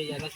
လၢ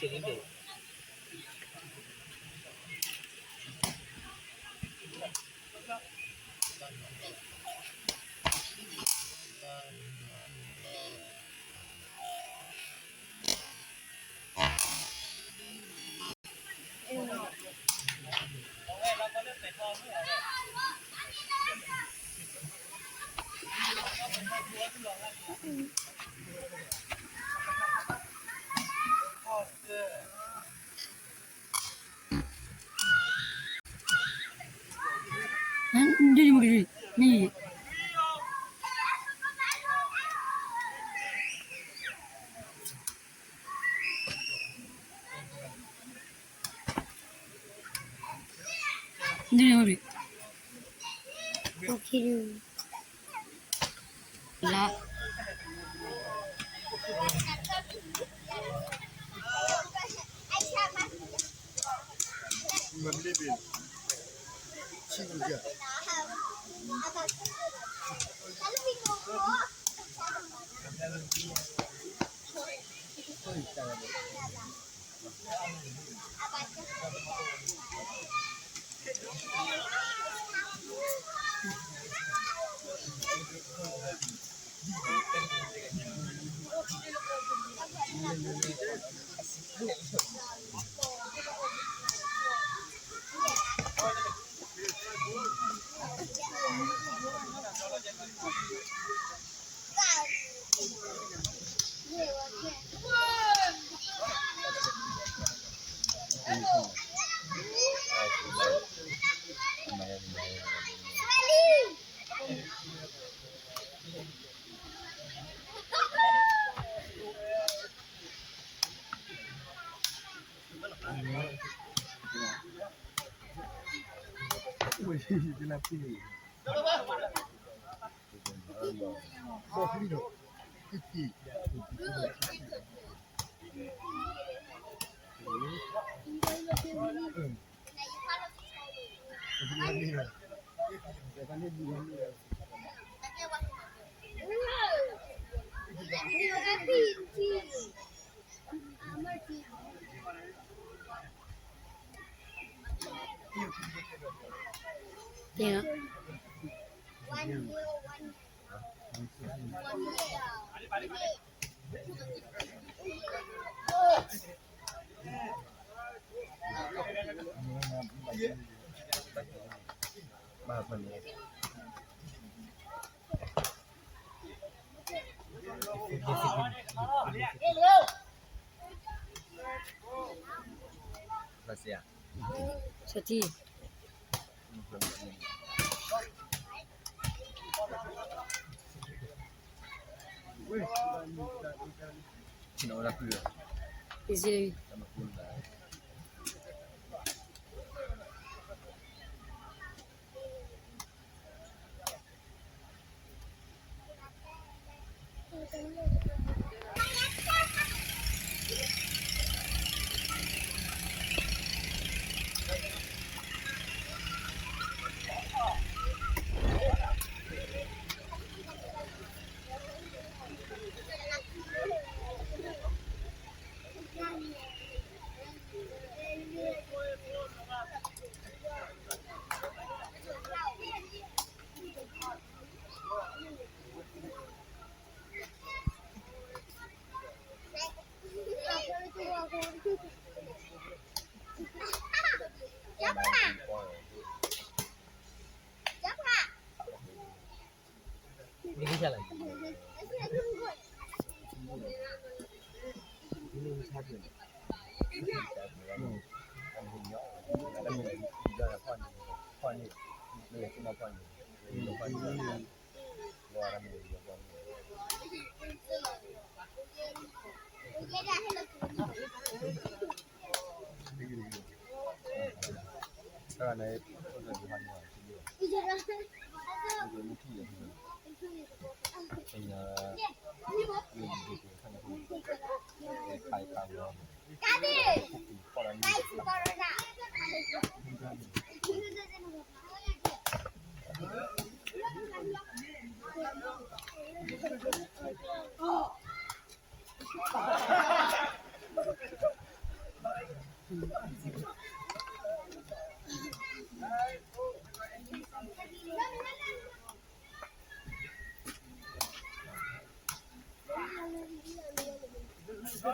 ဒီး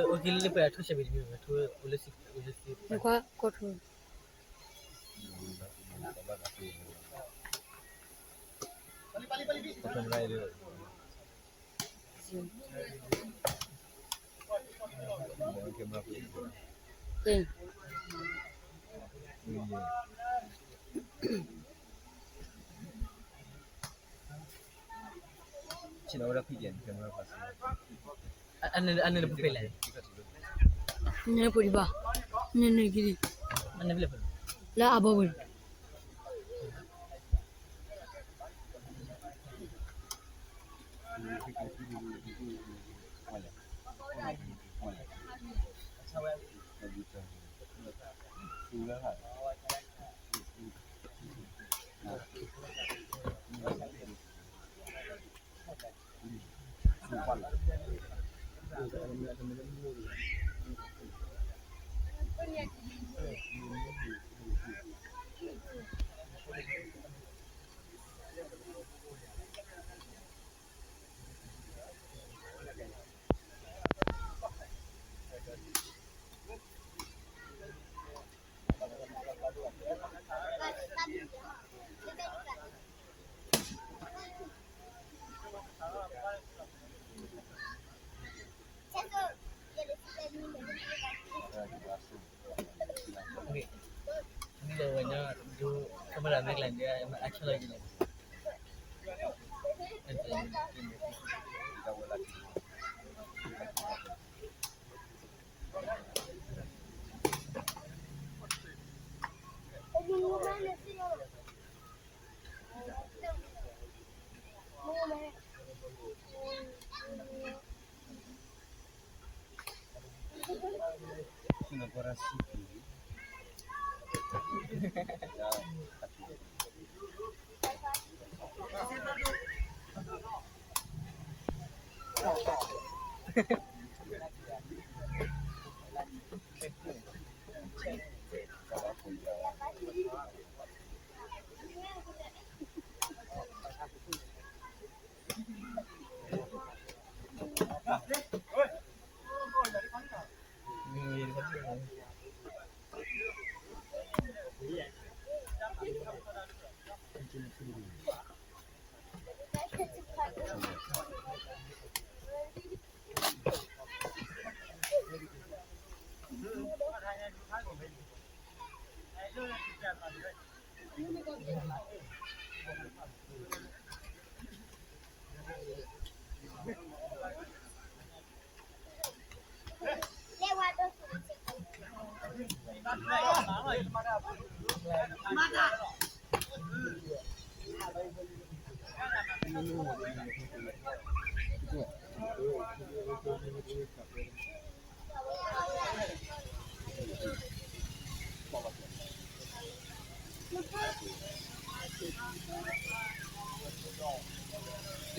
အိၣ်က့ၤလၢပှၤထူၣ်ဆဲးဘ့ၣ်တမံၤ ထူၣ်အိၣ်လၢစံ အိၣ်လၢစံ နကွၢ်ကီၢ်ထူ အန့ၣ်လၢပဖဲလဲၣ်, န့ၣ်လၢပှၤဒံးဘၣ်, န့ၣ်န့ၣ်က့ၤဒံး, လၢအဘီပူၤန့ၣ်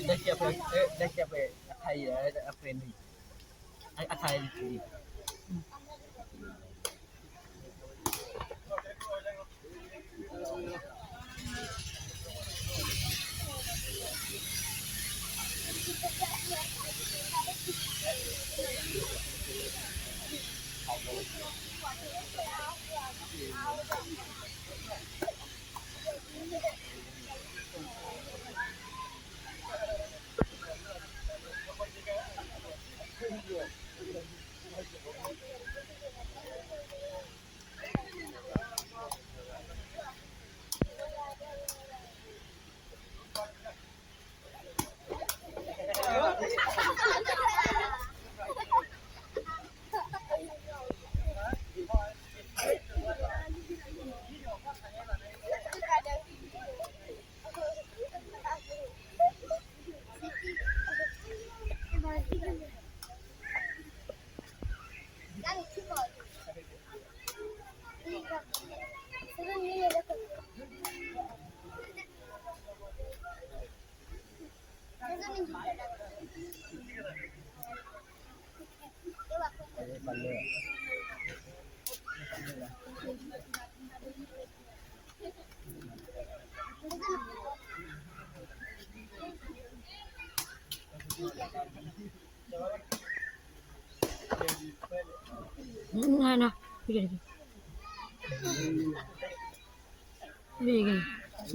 တၢ်ကဲပှဲၤ တၢ်ကဲပှဲၤ အခါအံၤ အပှဲၤနွံ အခါအံၤ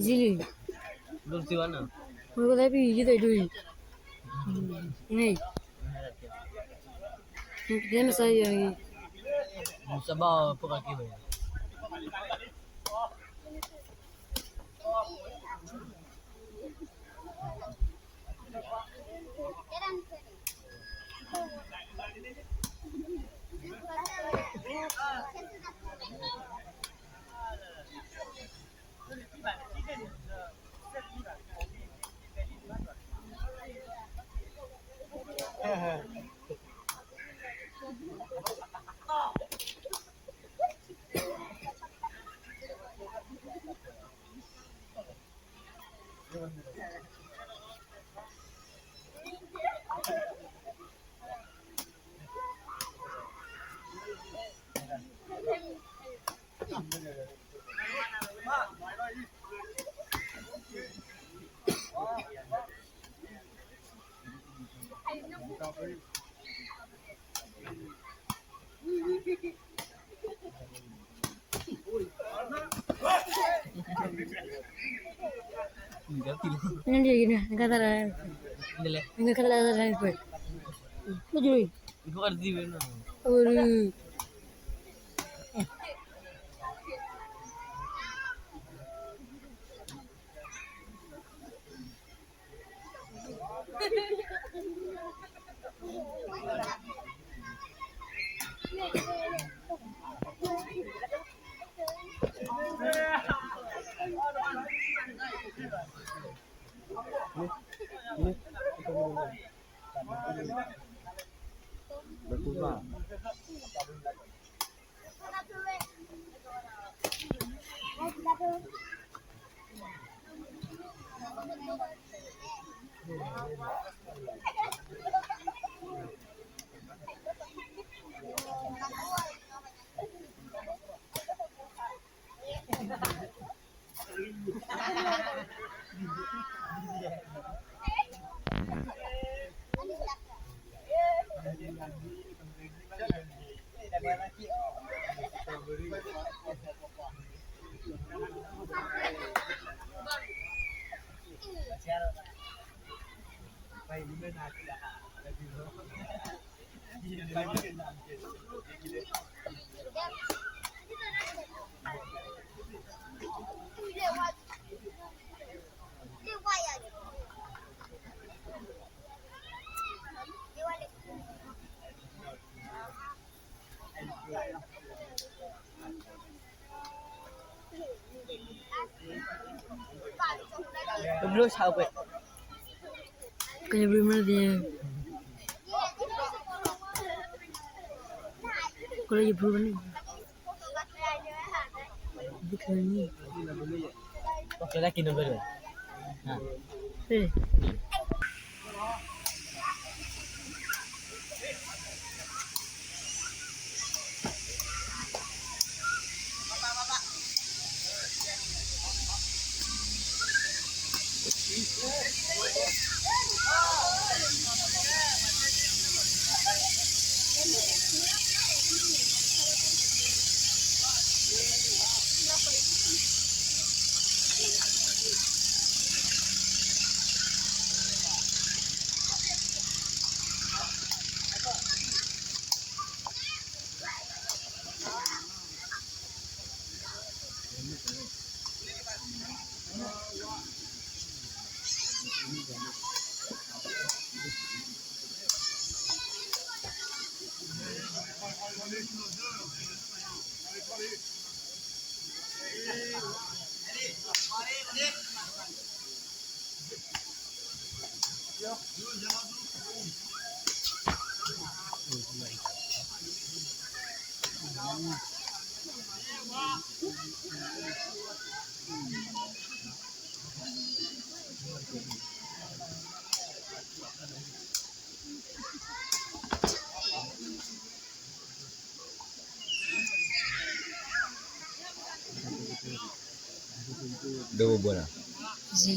Zili. Mwenကသဲပီယသဲဒိအံၤ. န့ၣ်. တဲမစါယၤအံၤ. စဘၣ်ဖိကက့ၤဝဲ. Kênh Blue Mobile. Kênh Blue Mobile. Kênh Blue Mobile. ဒိဘိဘိနီ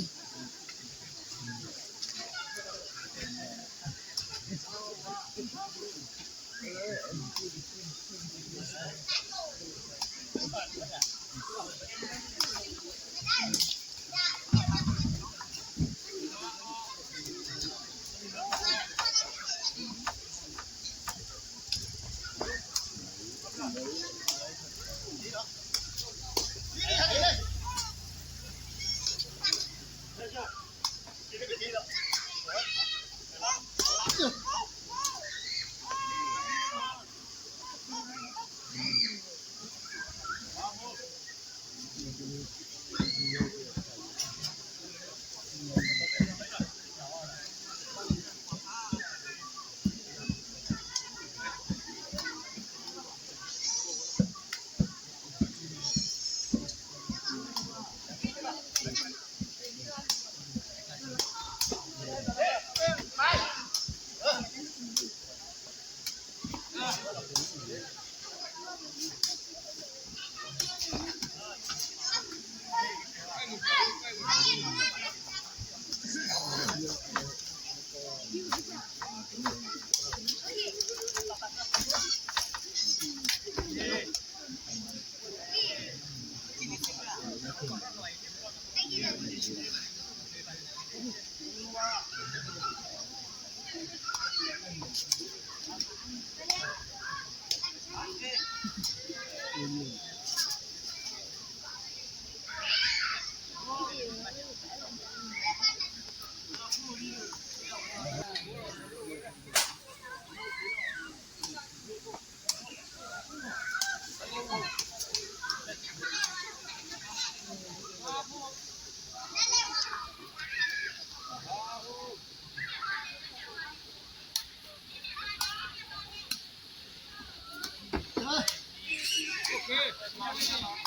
ၤ.